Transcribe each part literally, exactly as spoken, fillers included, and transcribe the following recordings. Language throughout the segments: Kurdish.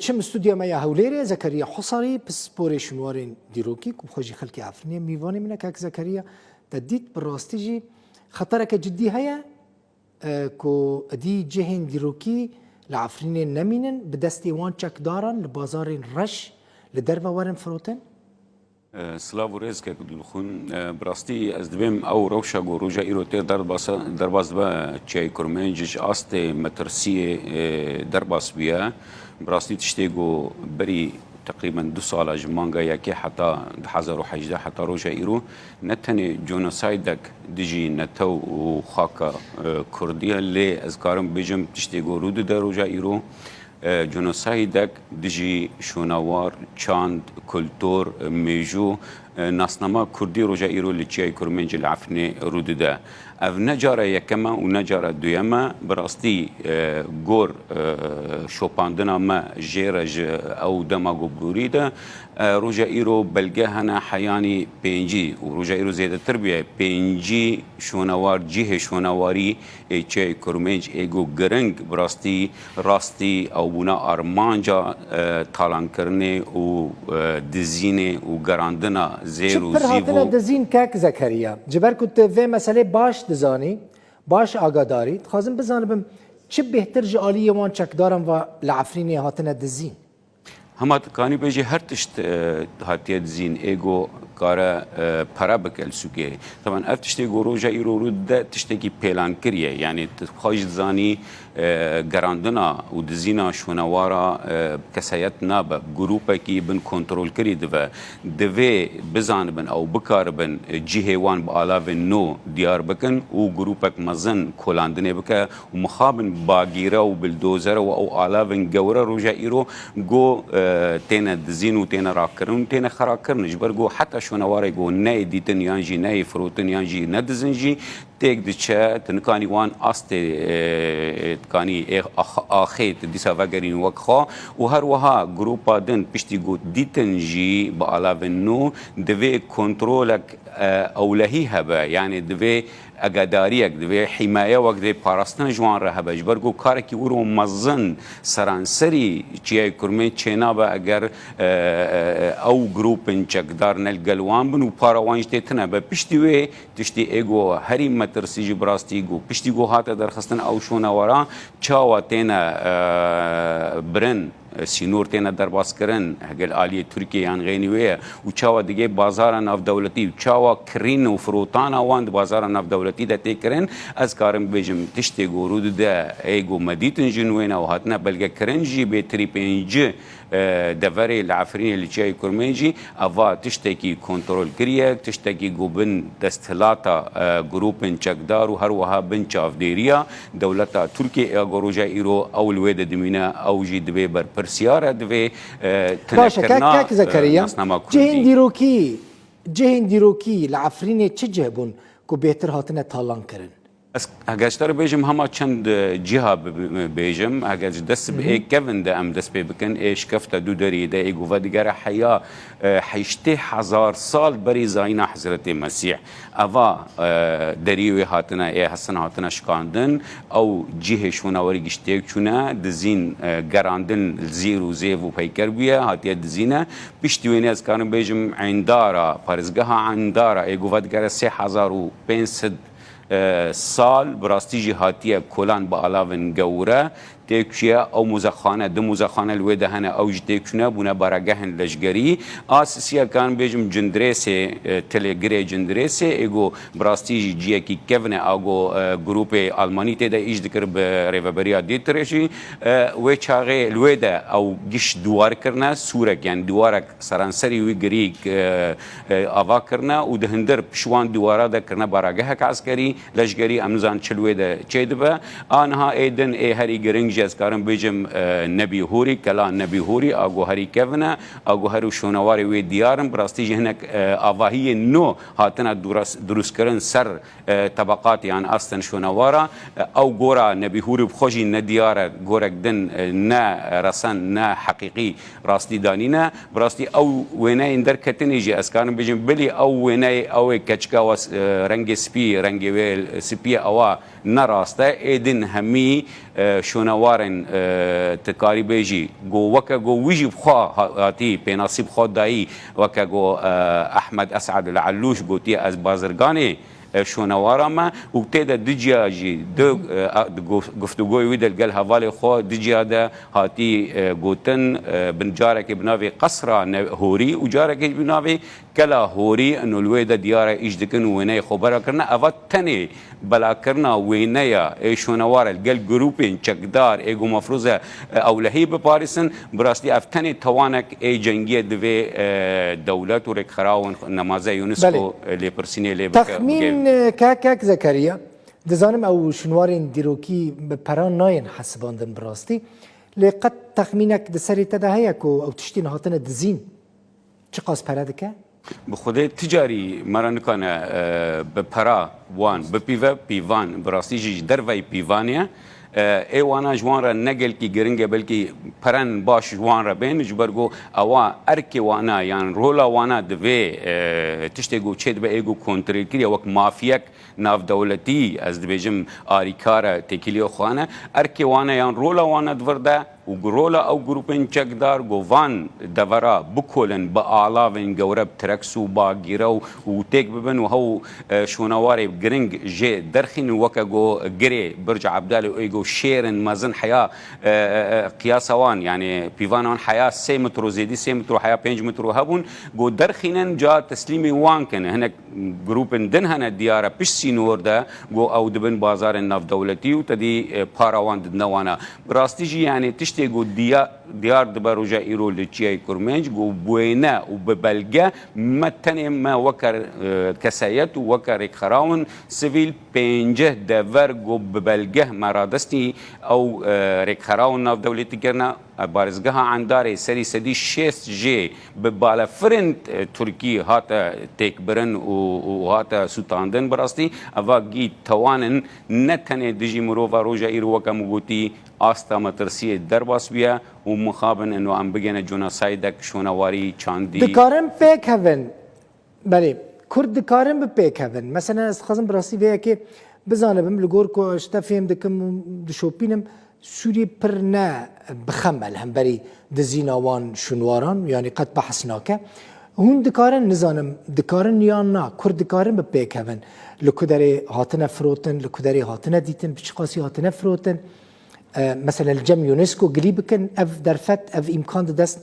Çim stûdya me ya Hewlêrê, Zekeriya Husarî, pisporê şûnwarên dîrokî, ku bi xwe jî xelkê Efrînê, mîvanê min e. Kak Zekeriya, te dît bi rastî jî xetereke cidî heye, e, ku edî cihên dîrokî li Efrînê nemînin, bi destê wan çekdaran li bazarên reş li derve werin firotin? Silav û rêz kek Dilxwin. Bi rastî ez dibêm ew rewşa ku roja îro tê derbasa, derbas dibe Çiyayê Kurmenc ji astê metirsiyê derbas bûye. Bi rastî tiştê ku berî teqrîben du sala ji manga yekê heta du hezar û hejdeh heta roja îro ne tenê genosaydek dijî netew û xaka Kurdî ye, lê ez karim bêjim tiştê ku rû dide roja îro, e, genosaydek dijî şonawar, çand, kultur, e, mêjû, e, nasnama Kurdî roja îro li Çiyayê Kurmenc li Efrînê rû dide. Ev ne cara yekem e û ne cara duyem e. Bi rastî, e, gor, e, şopandina me jê re ji ew dema ku borî de, e, roja îro belge hene heyanî pêncî û roja îro zêdetir bûye, pêncî şonawar, cihê şonawarî ê Çiyayê Kurmenc ê ku giring bi rastî, rastî ew bûne armanca, e, talankirinê û, e, dizînê û gerandina zêr û zîv û... Çi pir hatine dizîn, kek Zekeriya? Ji ber ku tu vê meselê baş dizanî, baş agadarî, dixwazim bizanibim çi bêhtir ji aliyê wan çekdaran ve li Efrînê hatine dizîn? Hema tu kanî bêjî her tişt, e, hatiye dizîn, ê ku kare, e, pere bike li sûkê. Teban ev tiştê ku roja îro rû dide tiştekî pêlankirî ye. Yanî tu xwe jî dizanî, e, gerandina û dizîna şonewara, e, kesayet nabe. Grûpekî bin kontrolkirî dibe. Divê bizanibin ew bikaribin, e, cihê wan bi alavên nû diyar bikin û grûpek mezin kolandinê bike û mixabin bagîre û bildozere û ew alavên gewre roja îro go, e, têne dizîn û têne rakirin û têne xerakirin. Ji ber go heta şonewarê go neyê dîtin yan jî neyê firotin yan jî nedizin jî têk diçe, tu nikanî wan astê, e, kanî ê ax-, axê tu dîsa vegerîn wek xwe û her wiha grûpa din piştî go dîtin jî bi alavên nû divê kontrolek, e, ewlehî hebe, yanî divê egedariyek, divê hîmayewek, divê parastin ji wan re hebe. Ji ber ku karekî wiro mezin seranserî Çiyayê Kurmê çênabe eger, e, e, ew grûpên çekdar ne li gel wan bin û para wan jî tê tune be. Piştî wê tiştî ê ku herî metirsî jî bi rastî ku piştî ku hate derxistin ew şonewara çawa têne, e, birin, e, sînor têne derbaskirin, hegel aliyê Tirkiye yan xeynî wê ye û çawa digê bazara navdewletî û çawa kirîn û firotana wan di bazara navdewletî de tê kirin, ez karim bêjim tiştê ku rû dide ê ku me dîtin jî wêne û hatine belgekirin jî bêtirî pêncî, e, deverê li Efrînê li Çiyayê Kurmên jî eva tiştekî kontrolkirî ye, tiştekî ku bin desthilata, e, grûpên çekdar û her wiha bin çavdêriya dewleta Tirkiyê ya ku roja îro ew li wê de dimîne, ew jî divê berpirsiyar e, divê, e, Baş e, kek, tunekirina, kek e, Zekeriya, nasnama Kurdî. Cihên dîrokî, cihên dîrokî li Efrînê çi cih bûn ku bêhtir hatine talan kirin? Ez, heger ji te re bêjim, hema çend, e, ciha bi-, bi-, bêjim, heger ji dest bi ê kevin de em dest pê bikin, ê şikefte du derî de, ê ku vedigere heya, e, heştê hezar sal berî zayîna Hezretê Mesîh. Eva, e, derî wê hatine, ê hestin hatine şikandin, ew cihê şûnawerî giş têk çûne, dizîn, e, gerandin li zîr û zêv û peyker bûye, hatiye dizîne. Piştî wênê ez karim bêjim, îndara, parêzgeha îndara, ê ku vedigere sê hezar û pênc sed, e, sal, bi rastî jî hatiye kolan bi alavên gewre têk çûye. Ew muzexane, du muzexane li wê de hene, ew jî têk çûne, bûne baragehên leşgerî. A sisiya karim bêjim Cindirêsê, e, tilê girê Cindirêsê, ê ku bi rastî jî ciyekî kevin e, a ku, e, grûpê Almanî tê de îş dikir bi rêveberiya Dîtirê jî, e, wê çaxê li wê de ew giş dîwar kirine, sûrek, yanî dîwarek seranserî wî girî, e, e, ava kirine û di hindir pişt wan dîwara de kirine baragehek eskerî, leşgerî, em nizanin çi li wê de çêdibe. A niha ê din ê herî giring jî ez karim bêjim, e, Nebî Hûrî, Kela Nebî Hûrî, a ku herî kevin e, a ku her û şonewarê wê diyar in, bi rastî jî hinek, e, avahiyên nû hatine duras-, dirûstkirin ser, e, tebeqatê yan astên şonewara. E, ew gora Nebî Hûrî bi xwe jî ne diyar e, gorek din, e, ne resen, ne heqîqî rastî danîne. Bi rastî ew wêneyên derketinê jî ez karim bêjim, bilî ew wêneyê ew ê keçika wa, e, rengê spî, rengê wê spî ye, ewa ne rast e. Ê din hemî, e, şonewar Warên, e, tu karî bêjî, go weke go wî jî bi xwe ha-, hatî, pênasî bi xwe dayî, weke go, e, Ehmed Esad El Ellûş gotiye, ez bazirganê, e, şonewara me û tê de du ciya jî, du, e, a, di guf-, guftûgoyê wî de li gel hevalê xwe du ciya de hatî, e, gotin, e, bin carekê bi navê Qesra Ne-, Horî û carekê jî bi navê Kela Horî, ino li wê de diyar e îş dikin û wêneyê xwe bera kirine. Eva tenê belakirina wêneya ê şonewar e li gel grûpên çekdar ê ku mefrûz e, e, ewlehî biparêzin. Bi rastî ev tenê tawanek ê cengî ye divê, e, dewlet û rêkxerawin nemaze UNESCO, Belê. e, lêpirsînê lê bike, Texmîn, bigihîne. e, kek, kek Zekeriya, dizanim ew şinwarên dîrokî bi peran nayên hesibandin bi rastî. Lê qet texmînek di serê te de heye ku ew tiştên hatine dizîn çiqas pere dike? Bi Xwedê ti carî me re nikane, e, bi pera wan bipîve, pîvan bi rastî jî ji derveyî pîvanê ye. E, ê wana ji wan re ne gelkî giring e, belkî peren baş ji wan re bên, ji ber ku ewa erkê wana yan rola wana divê, e, tiştê ku çêdibe ê ku kontrolkirî ye wek mafiyek navdewletî, ez dibêjim alîkar e, têkiliyê xwe ne. Erkê wane yan rola wane di vir de û rola ew grûpên çekdar ku van devera bikolin bi alavên gewre, bi treks û bagîre û, û têk bibin û hew, e, şonewarê giring jê derxînin weke ku girê Birca Ebdalê û ê ku şêrin mezin heya, e, e, e, qiyasa wan, yani pîvana wan heya sê metro, zêdî sê metro, heya pênc metro hebûn, ku derxînin ca teslîmê wan kin. Hinek grûpên din hene diyar e pişt sînor de, ku ew dibin bazarên navdewletî û te dî, e, para wan didine wana. Bi rastî jî, yani, tiştê ku diya-, diyar dibe roja îro li Çiyayê Kurmenc, ku bi wêne û bi belge me tenê me weke, e, kesayet û weke rêkxerawin sivîl pênceh dever ku bi belge me radestî ew, e, rêkxerawin navdewletî kirine. Parêzgeha Endarê serî sedî şêst jê bi balafirên, e, Tirkî hate têkbirin û, û hate sûtandin. Bi rastî eva gî tewan in, ne tenê dijî mirova roja îro weke min gotî asta metirsiyê derbas bûye û mixabin ino em bigihine genosaydek şonewarî çandî. Dikarin pêk hevin. Belê, Kurd dikarin bi pêk hevin. Mesela ez dixwazim bi rastî vê yekê bizanibim, li gor ku ji te fêm dikim û dişopînim, Sûriyê pir ne bi xem e li hemberî dizîna wan şûnwaran, yanî qet behs nake. Hûn dikarin, nizanim, dikarin yan na, Kurd dikarin bi pêk hevin. Li ku derê hatine firotin, li ku derê hatine dîtin, bi çiqasî hatine firotin. E, mesela li cem UNESCO gilî bikin, ev derfet, ev îmkan di dest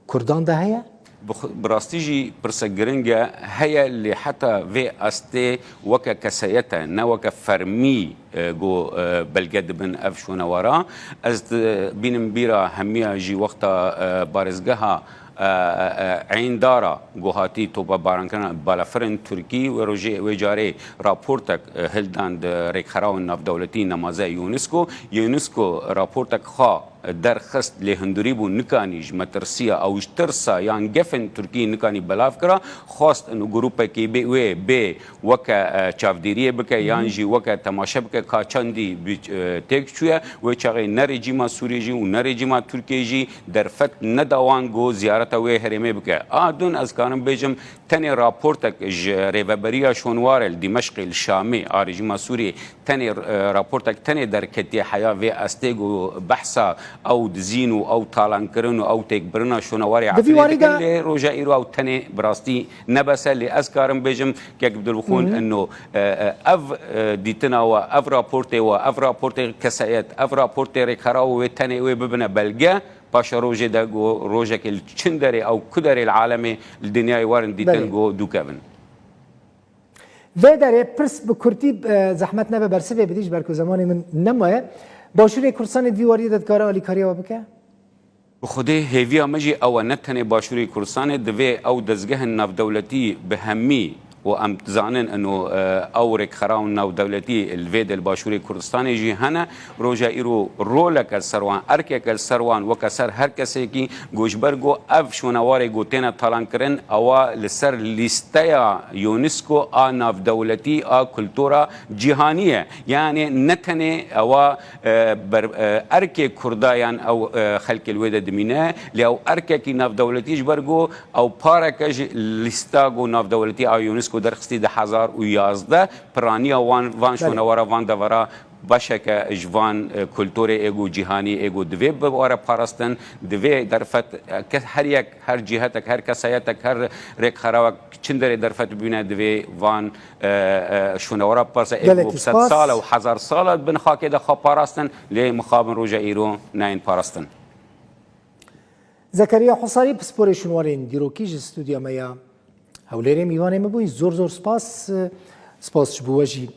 Kurdan de heye? Bi xwe-, bi rastî jî pirse giring e, heye, lê heta vê astê weke kesayet e, ne weke fermî, e, ku, e, belge dibin ev şonewara. Ez dibînim bîra hemiya jî wexta, e, parêzgeha, e, e, e, Eyndara ku hatî topebarankirin balafirên Tirkî, wê rojê, wê carê raportek, e, hildan di rêkxerawên navdewletî nemaze UNESCO. UNESCO raportek xwe derxist, lê hundirî bû, nikanî ji metirsiya ew, ji tirsa yan gefên Tirkî nikanî belav kira, xwest ino grûpekî bê wê bê weke, e, çavdêriyê bike, yan jî weke temaşe bike ka çandî bi, e, têk çûye. Wê çaxê ne rejîma Sûriyê jî û ne rejîma Tirkiyê jî derfet neda wan ku ziyareta wê herêmê bike. A din ez karim bêjim, tenê raportek ji Rêveberiya Şonwar e li Dîmeşqê, li Şamê, a rejîma Sûriyê, tenê, e, raportek tenê derketiye heya vê astê ku behsa ew dizîn û ew talankirin û ew têkbirina şonewarê Di vî Efrînê warî dikin, de lê roja îro ew tenê bi rastî ne bes e. Lê ez karim bêjim, kek bi dilxûn Hı hı. ino, e, e, ev, e, dîtina we, ev raportê we, ev raportê kesayet, ev raportê rêkxera wê tenê wê bibine belge, paşa rojê de ku rojekê li çin derê ew ku derê li alemê li dinyayê werin dîtin Belê. ku dûkevin. Vê derê pirs bi kurtî, e, zehmet nebe bersivê bidî, ji ber ku zemanê min nemaye. Başûrê Kurdistanê di vî wariyê de dikare alîkariya we bike? Bi Xwedê hêviya me jî ew e, ne tenê Başûrê Kurdistanê, divê ew dezgehên navdewletî bi hemî û em dizanin ino, e, ew rêkxerawin navdewletî li vê de li Başûrê Kurdistanê jî hene. Roja îro roleke li ser wan, erkeke li ser wan, weke ser her kesekî, ku ji ber ku ev şonewarê ku têne talankirin, ewa li ser lîsteya UNESCO a navdewletî a kultura cîhanî ye. Yani ne tenê ewa, e, ber-, e, erkê Kurda yan ew, e, xelkê li wê de dimîne, lê ew erkekî navdewletî ji ber ku ew pareke ji lîsta ku navdewletî a UNESCO derxistî di hezar û yazdeh, piraniya wan, van Belê. şonewara, van devera Beşeke ji van e, kulturê ê ku cîhanî ê ku divê biwere parastin, divê derfet e, ke-, her yek, her cîhetek, her kesayetek, her rêkxerawek çinderê derfet bibîne, divê van e, e, şûnewara parse ê Gelekî ku sed spas. Sal e û hezar sal e bin xakê de xwe parastin, lê mixabin roja îro neyên parastin. Zekeriya Husarî, pisporê şûnwarên dîrokî ji stûdya me ya Hewlêrê mîvanê min bûyî. Zor zor spas. Spas ji bo we jî